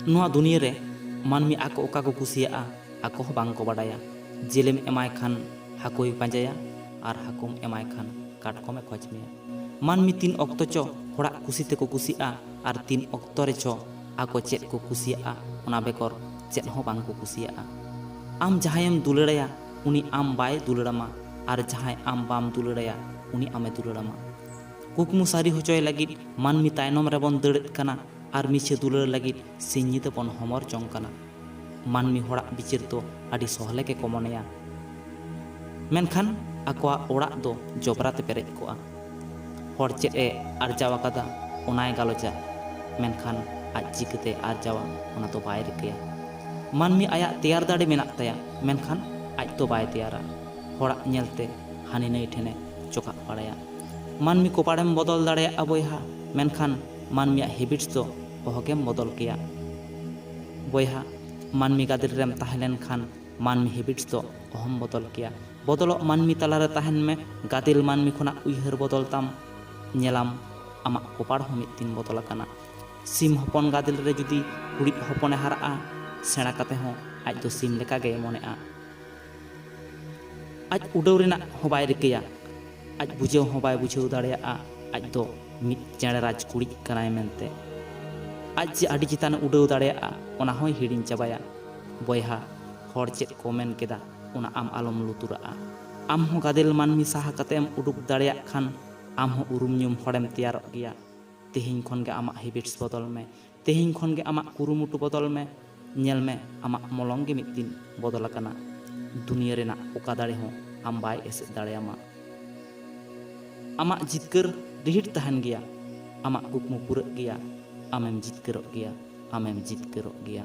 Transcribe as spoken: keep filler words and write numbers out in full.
ᱱᱚᱣᱟ ᱫᱩᱱᱤᱭᱟᱹ ᱨᱮ ᱢᱟᱹᱱᱢᱤ ᱟᱠᱚ ᱚᱠᱟ ᱠᱚ ᱠᱩᱥᱤᱭᱟᱜᱼᱟ, ᱟᱠᱚ ᱦᱚᱸ ᱵᱟᱝ ᱠᱚ ᱵᱟᱰᱟᱭᱟ᱾ ᱡᱤᱞᱮᱢ ᱮᱢᱟᱭ ᱠᱷᱟᱱ ᱦᱟᱹᱠᱩᱭ ᱯᱟᱸᱡᱟᱭᱟ, ᱟᱨ ᱦᱟᱹᱠᱩᱢ ᱮᱢᱟᱭ ᱠᱷᱟᱱ ᱠᱟᱴᱠᱚᱢᱮ ᱠᱷᱚᱡᱽ ᱢᱮᱭᱟ᱾ ᱢᱟᱹᱱᱢᱤ ᱛᱤᱱ ᱚᱠᱛᱚ ᱪᱚ ᱦᱚᱲᱟᱜ ᱠᱩᱥᱤ ᱛᱮᱠᱚ ᱠᱩᱥᱤᱜᱼᱟ, ᱟᱨ ᱛᱤᱱ ᱚᱠᱛᱚ ᱨᱮ ᱪᱚ ᱟᱠᱚ ᱪᱮᱫ ᱠᱚ ᱠᱩᱥᱤᱭᱟᱜᱼᱟ, ᱚᱱᱟ ᱵᱮᱜᱚᱨ ᱪᱮᱫ ᱦᱚᱸ ᱵᱟᱝ ᱠᱚ ᱠᱩᱥᱤᱭᱟᱜᱼᱟ᱾ ᱟᱢ ᱡᱟᱦᱟᱸᱭᱮᱢ ᱫᱩᱞᱟᱹᱲᱟᱭᱟ, ᱩᱱᱤ ᱟᱢ ᱵᱟᱭ ᱫᱩᱞᱟᱹᱲᱟᱢᱟ, ᱟᱨ ᱡᱟᱦᱟᱸᱭ ᱟᱢ ᱵᱟᱢ ᱫᱩᱞᱟᱹᱲᱟᱭᱟ, ᱩᱱᱤ ᱟᱢᱮ ᱫᱩᱞᱟᱹᱲᱟᱢᱟ᱾ ᱠᱩᱠᱢᱩ ᱥᱟᱹᱨᱤ ᱦᱚᱪᱚᱭ ᱞᱟᱹᱜᱤᱫ ᱢᱟᱹᱱᱢᱤ ᱛᱟᱭᱱᱚᱢ ᱨᱮᱵᱚᱱ ᱫᱟᱹᱲᱮᱫ ᱠᱟᱱᱟ, ᱟᱨ ᱢᱤᱪᱷᱟᱹ ᱫᱩᱞᱟᱹᱲ ᱞᱟᱹᱜᱤᱫ ᱥᱤᱧ ᱧᱤᱫᱟᱹ ᱵᱚᱱ ᱦᱚᱢᱚᱨ ᱡᱚᱝ ᱠᱟᱱᱟ᱾ ᱢᱟᱹᱱᱢᱤ ᱦᱚᱲᱟᱜ ᱵᱤᱪᱟᱹᱨ ᱫᱚ ᱟᱹᱰᱤ ᱥᱚᱦᱞᱮ ᱜᱮᱠᱚ ᱢᱚᱱᱮᱭᱟ, ᱢᱮᱱᱠᱷᱟᱱ ᱟᱠᱚᱣᱟᱜ ᱚᱲᱟᱜ ᱫᱚ ᱡᱚᱵᱽᱨᱟ ᱛᱮ ᱯᱮᱨᱮᱡ ᱠᱚᱜᱼᱟ᱾ ᱦᱚᱲ ᱪᱮᱫ ᱮ ᱟᱨᱡᱟᱣ ᱟᱠᱟᱫᱟ, ᱚᱱᱟᱭ ᱜᱟᱞᱚᱪᱟ, ᱢᱮᱱᱠᱷᱟᱱ ᱟᱡ ᱪᱤᱠᱟᱹᱛᱮ ᱟᱨᱡᱟᱣᱟ, ᱚᱱᱟ ᱫᱚ ᱵᱟᱭ ᱨᱤᱠᱟᱹᱭᱟ᱾ ᱢᱟᱹᱱᱢᱤ ᱟᱭᱟᱜ ᱛᱮᱭᱟᱨ ᱫᱟᱲᱮ ᱢᱮᱱᱟᱜ ᱛᱟᱭᱟ, ᱢᱮᱱᱠᱷᱟᱱ ᱟᱡ ᱫᱚ ᱵᱟᱭ ᱛᱮᱭᱟᱨᱟ᱾ ᱦᱚᱲᱟᱜ ᱧᱮᱞᱛᱮ ᱦᱟᱹᱱᱤ ᱱᱟᱹᱭ ᱴᱷᱮᱱᱮ ᱪᱚᱠᱟᱜ ᱵᱟᱲᱟᱭᱟ᱾ ᱢᱟᱹᱱᱢᱤ ᱠᱚᱯᱟᱲᱮᱢ ᱵᱚᱫᱚᱞ ᱫᱟᱲᱮᱭᱟᱜᱼᱟ ᱵᱚᱭᱦᱟ, ᱢᱮᱱᱠᱷᱟᱱ ᱢᱟᱹᱱᱢᱤᱭᱟᱜ ᱦᱮᱵᱤᱴᱥ ᱫᱚ ᱚᱦᱚᱜᱮᱢ ᱵᱚᱫᱚᱞ ᱠᱮᱭᱟ᱾ ᱵᱚᱭᱦᱟ, ᱢᱟᱹᱱᱢᱤ ᱜᱟᱫᱮᱞ ᱨᱮᱢ ᱛᱟᱦᱮᱸ ᱞᱮᱱᱠᱷᱟᱱ ᱢᱟᱹᱱᱢᱤ ᱦᱮᱵᱤᱴᱥ ᱫᱚ ᱚᱦᱚᱢ ᱵᱚᱫᱚᱞ ᱠᱮᱭᱟ᱾ ᱵᱚᱫᱚᱞᱚᱜ ᱢᱟᱹᱱᱢᱤ ᱛᱟᱞᱟᱨᱮ ᱛᱟᱦᱮᱱ ᱢᱮ, ᱜᱟᱫᱮᱞ ᱢᱟᱹᱱᱢᱤ ᱠᱷᱚᱱᱟᱜ ᱩᱭᱦᱟᱹᱨ ᱵᱚᱫᱚᱞ ᱛᱟᱢ᱾ ᱧᱮᱞᱟᱢ, ᱟᱢᱟᱜ ᱠᱚᱯᱟᱲ ᱦᱚᱸ ᱢᱤᱫ ᱫᱤᱱ ᱵᱚᱫᱚᱞ ᱟᱠᱟᱱᱟ᱾ ᱥᱤᱢ ᱦᱚᱯᱚᱱ ᱜᱟᱫᱮᱞ ᱨᱮ ᱡᱩᱫᱤ ᱠᱩᱲᱤᱫ ᱦᱚᱯᱚᱱᱮ ᱦᱟᱨᱟᱜᱼᱟ, ᱥᱮᱬᱟ ᱠᱟᱛᱮ ᱦᱚᱸ ᱟᱡ ᱫᱚ ᱥᱤᱢ ᱞᱮᱠᱟ ᱜᱮᱭ ᱢᱚᱱᱮᱜᱼᱟ᱾ ᱟᱡ ᱩᱰᱟᱹᱣ ᱨᱮᱱᱟᱜ ᱦᱚᱸ ᱵᱟᱭ ᱨᱤᱠᱟᱹᱭᱟ, ᱟᱡ ᱵᱩᱡᱷᱟᱹᱣ ᱦᱚᱸ ᱵᱟᱭ ᱵᱩᱡᱷᱟᱹᱣ ᱫᱟᱲᱮᱭᱟᱜᱼᱟ, ᱟᱡ ᱫᱚ ᱢᱤᱫ ᱪᱮᱬᱮ ᱨᱟᱡᱽ ᱠᱩᱲᱤᱫ ᱠᱟᱱᱟᱭ ᱢᱮᱱᱛᱮ᱾ ᱟᱡ ᱡᱮ ᱟᱹᱰᱤ ᱪᱮᱛᱟᱱᱮ ᱩᱰᱟᱹᱣ ᱫᱟᱲᱮᱭᱟᱜᱼᱟ, ᱚᱱᱟ ᱦᱚᱸᱭ ᱦᱤᱲᱤᱧ ᱪᱟᱵᱟᱭᱟ᱾ ᱵᱚᱭᱦᱟ, ᱦᱚᱲ ᱪᱮᱫ ᱠᱚ ᱢᱮᱱ ᱠᱮᱫᱟ, ᱚᱱᱟ ᱟᱢ ᱟᱞᱚᱢ ᱞᱩᱛᱩᱨᱟᱜᱼᱟ᱾ ᱟᱢ ᱦᱚᱸ ᱜᱟᱫᱮᱞ ᱢᱟᱹᱱᱢᱤ ᱥᱟᱦᱟ ᱠᱟᱛᱮ ᱮᱢ ᱩᱰᱩᱠ ᱫᱟᱲᱮᱭᱟᱜ ᱠᱷᱟᱱ, ᱟᱢ ᱦᱚᱸ ᱩᱨᱩᱢ ᱧᱩᱢ ᱦᱚᱲᱮᱢ ᱛᱮᱭᱟᱨᱚᱜ ᱜᱮᱭᱟ᱾ ᱛᱮᱦᱮᱧ ᱠᱷᱚᱱ ᱜᱮ ᱟᱢᱟᱜ ᱦᱮᱵᱤᱴᱥ ᱵᱚᱫᱚᱞ ᱢᱮ᱾ ᱛᱮᱦᱮᱧ ᱠᱷᱚᱱ ᱜᱮ ᱟᱢᱟᱜ ᱠᱩᱨᱩᱢᱩᱴᱩ ᱵᱚᱫᱚᱞ ᱢᱮ᱾ ᱧᱮᱞ ᱢᱮ, ᱟᱢᱟᱜ ᱢᱚᱞᱚᱝ ᱜᱮ ᱢᱤᱫ ᱫᱤᱱ ᱵᱚᱫᱚᱞ ᱟᱠᱟᱱᱟ᱾ ᱫᱩᱱᱤᱭᱟᱹ ᱨᱮᱱᱟᱜ ᱚᱠᱟ ᱫᱟᱲᱮ ᱦᱚᱸ ᱟᱢ ᱵᱟᱭ ᱮᱥᱮᱫ ᱫᱟᱲᱮᱭᱟᱢᱟ᱾ ᱟᱢᱟᱜ ᱡᱤᱛᱠᱟᱹᱨ ᱨᱤᱦᱤᱴ ᱛᱟᱦᱮᱱ ᱜᱮᱭᱟ᱾ ᱟᱢᱟᱜ ᱠᱩᱠᱢᱩ ᱯᱩᱨᱟᱹᱜ ᱜᱮᱭᱟ᱾ ᱟᱢᱮᱢ ᱡᱤᱛᱠᱟᱹᱨᱚᱜ ᱜᱮᱭᱟ᱾ ᱟᱢᱮᱢ ᱡᱤᱛᱠᱟᱹᱨᱚᱜ ᱜᱮᱭᱟ᱾